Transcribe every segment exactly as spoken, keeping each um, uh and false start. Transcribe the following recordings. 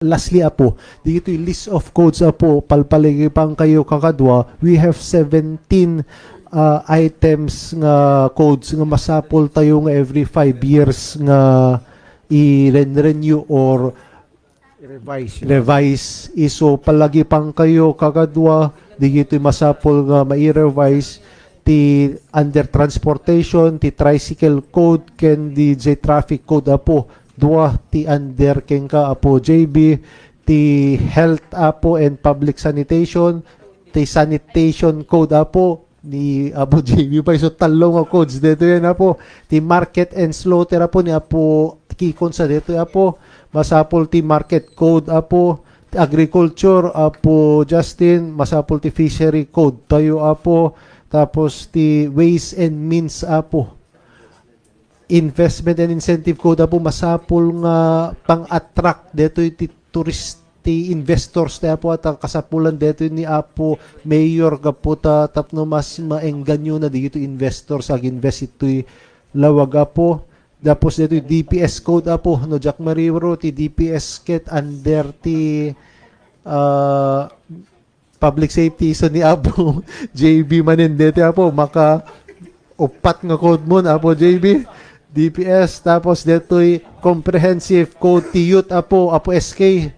Lastly, Apo, ditoy list of codes, Apo, palpalagipangkayo kakadua, we have seventeen, ah, items nga codes nga masapul tayo nga every five years nga i-renew or Revise. Revise. Isu palagipangkayo kakadua, dagitoy masapul nga mai-revise ti under transportation, ti tricycle code, ken di traffic code, Apo. Dua ti under kenka, Apo J B, ti health, Apo, and public sanitation, ti sanitation code, Apo, ni Apo J B pay. So, tallo nga codes detoy, Apo. Ti market and slaughter, Apo, ni Apo Kikon sa detoy, Apo. Masapul ti market code, Apo. Ti agriculture, Apo Justin, masapul ti fishery code tayo, Apo. Tapos ti ways and means, Apo. Investment and incentive code, Apo, masapul nga pang-attract detoy ti turist, ti investors tayo, Apo, at ang kasapulan detoy ni Apo Mayor gapu ta tapno mas maengganyo na dagitoy investors ag-invest itoy lawag, Apo. Tapos detoy D P S code, Apo, no, Jack Mariro, ti D P S ket under ti, ah, public safety, isu ni Apo J B manen deti, Apo, maka upat nga code mo, Apo J B, D P S, tapos detoy comprehensive code ti youth, Apo, Apo S K,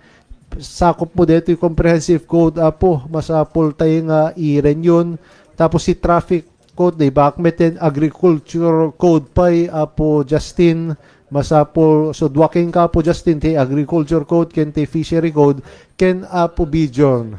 sakup mo detoy comprehensive code, Apo, masapul tayo nga i-renew. Tapos ti traffic code, di ba, met ti agriculture code pay, Apo Justin, masapul, so, dua kenka, Apo Justin, ti agriculture code, ken ti fishery code, ken Apo Bijon.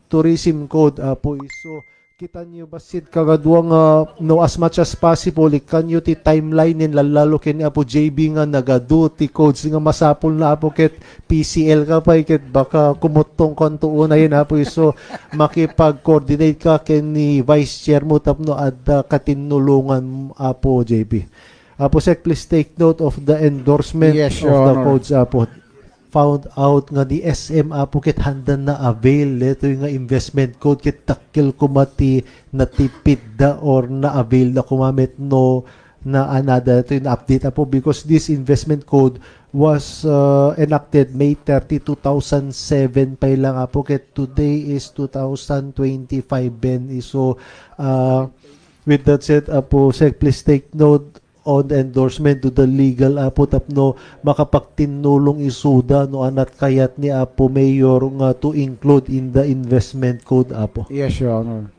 Tourism code, Apo, isu. Kitanyo bassit kakadua nga, no, as much as possible, ikkanyo ti timeline ni lallalo ken ni Apo J B nga nagadu ti codes nga masapul na, Apo, ket P C L ka pay, ket baka kumuttong kanto unayen, Apo, isu. Makipag-coordinate ka ken ni Vice Chair mo tapno adda katinnulongan, Apo J B. Apo Sec, please take note of the endorsement Yes, of Your the Honor. codes, Apo. Found out nga ni S M, Apo, ket handa na avail detoy nga investment code, ket dakkel koma ti natipidda or na-avail da koma met no naanada detoy na-update, Apo, because this investment code was, uh, enacted May thirty, two thousand seven pay lang, Apo, ket today is two thousand twenty-five ben. So, uh, with that said, Apo Sec, please take note on the endorsement to the legal, Apo, tapno makapagtinnulong isuda no anat kayat ni Apo Mayor nga to include in the investment code, Apo. Yes, Your Honor.